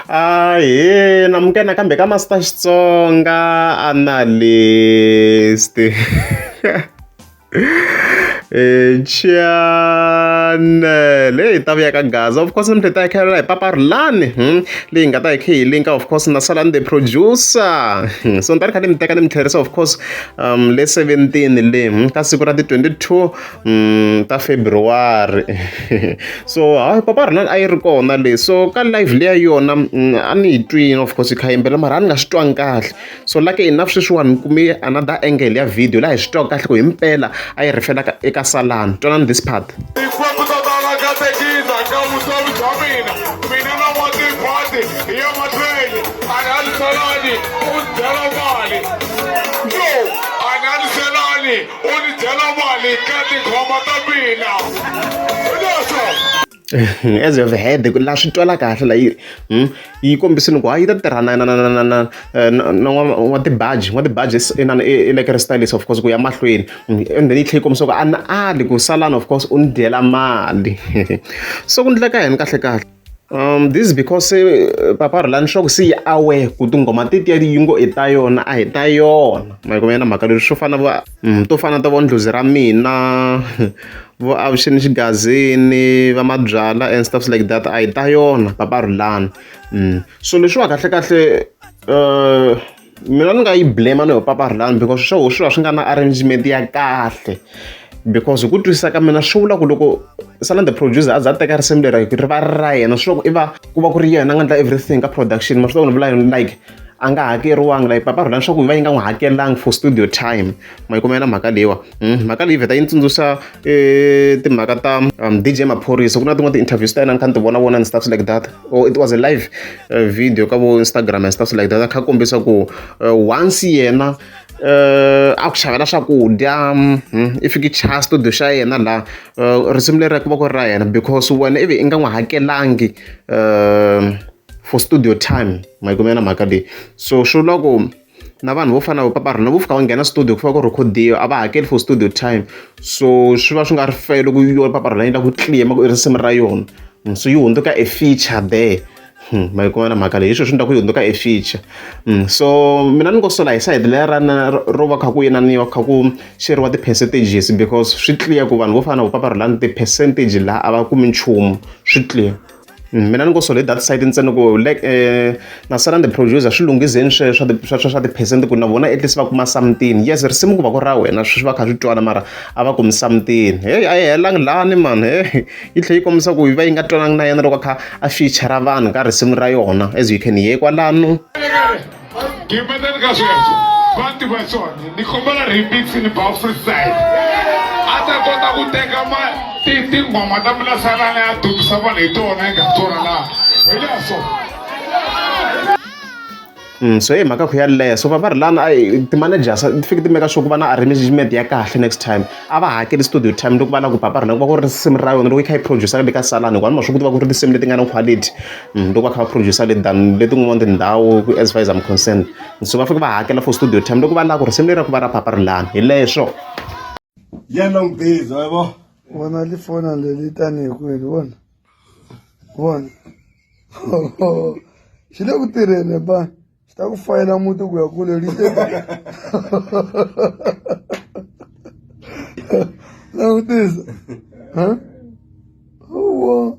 Ahee namukela nakambe ka Master Xitsonga Analyst channel leyi ta vuya ka Gaza of course namuntlha hi ta hi khelela hi Papa Rhulani leyi nga ta hi khe hi linka of course na Salani the producer so ni ta ri kha ni mi teka ni mi tlherisa of course le 17 le ka siku ra ti 22 ta February so hayi Papa Rhulani a yi ri kona le so ka live leya yona a ni yi twini of course yi kha yimbelela mara a ni nga swi twangi kahle so lucky enough sweswiwani ni kume another angle ya video laha hi swi twaka kahle ku himpela a yi rifela eka Salani twanani this part. Tikwembu to tala katekisa ka vutomi bya mina mina na n'watiphati hi ya mahlweni a ni haliselani u ni dyela mali yo a ni haliselani u ni dyela mali ka tinghoma ta mina hi leswo. As you have heard ku la swi twala kahle la yi yi kombisile ku hayi yi ta tirha na na na na na na na n'watibaji n'watibaji inana i like ri stylist of course ku ya mahlweni and then yi tlhela yi kombisa ku a ni ali ku Salani of course u ni dyela mali so ku endleka yini kahle kahle this is because se Papa Rhulani swa ku se yi aware ku tinghoma tetiya yi ngo i ta yona a hi ta yona ma yi kuma na mhaka leswi swo fana va to fana ta vo Ndlozi ra mina vo Avuxeni Xigazini va Mabyala and stuff like that a hi ta yona Papa Rhulani so leswiwa kahle kahle mina ni nga yi blame na yo Papa Rhulani because swo swi va swi nga na arrangement ya kahle because hi ku twisisa ka mina swi vula ku loko Salani the producer a za a teka risimu leri ri va ri ra yena swi vula ku i va ku va ku ri yena a nga endla everything ka production ma swi tiva ku ni vula yini like a nga hakeriwangi like Papa Rhulani swa ku yi va yi nga n'wi hakelangi for studio time ma yi kuma yena mhaka leyiwa mhaka leyi vheta yi ni tsundzuxa timhaka ta D_J Maphorisa ku na tin'wana ti-interviews ta yena ni kha ni ti vona vona and stuff like that or it was a live video ka vo Instagram and stuff like that a kha a kombisa ku once yena a ku xavela swakudya i fiki chaya studio xa yena laha risimu leri ku va ku ri ra yena because wena ivi i nga n'wi hakelangi for studio time ma yi kuma yena mhaka leyi so swi vula ku na vanhu vo fana na vo Papa Rhulani vo fika va nghena studio ku fika ku rhekhodiwa a va hakeli for studio time so swi va swi nga ri fair loko yo Papa Rhulani yi lava ku claim ku i risimu ra yona so yi hundzuka a feature there ma yi kuma na mhaka leyi hi swona swi endlaka ku yi hundzuka a feature so mina ni ngo sola hi sayiti leri ra na ro va kha ku inaniwa kha ku xeriwa ti-percentages because swi clear ku vanhu vo fana na vo Papa Rhulani ti-percentage laha a va kumi nchumu swi clear. Mina ni ngo solo hi that side ntsena ku like na Salani the producer swi lunghizeni sweswo swa swa swa ti-percent ku na vona at least va kuma something yes risimu ku va ku ra wena swi va kha swi twala mara a va kumi something heyi a yi helangi lani mani he yi tlhela yi kombisa ku yi va yi nga twanangi na yena loko a kha a feature vanhu ka risimu ra yona as you can hear kwalano. Gimetani ka sweswo va tiva swona ni kombela remix ni ba freestyle a ta kota ku teka ma ti tinghoma ta mina salana ya dumisa vanhu hi tona yi nga tona laha hi leswo. So hi mhaka ku yaleyo so va va ri lana a ti-managers ti fike ti make sure ku va na arrangement ya kahle next time a va hakeli studio time loko va lava ku Papa Rhulani ku va ku ri risimu ra yona loko yi kha yi producer le ka Salani hikuva ni ma swi ku va ku ri tinsimu leti nga na quality loko va kha va producer le than letin'wana tindhawu as far as I'm concerned so va fike va hakela for studio time loko va lava ku risimu leri ku va ra Papa Rhulani hi leswo. Yellow busy yabo. Vona lifona leli tanihi kwini vona vona xi le ku tirheni ba xi ta ku fayela muti ku ya kule li te langutisa ha huwa.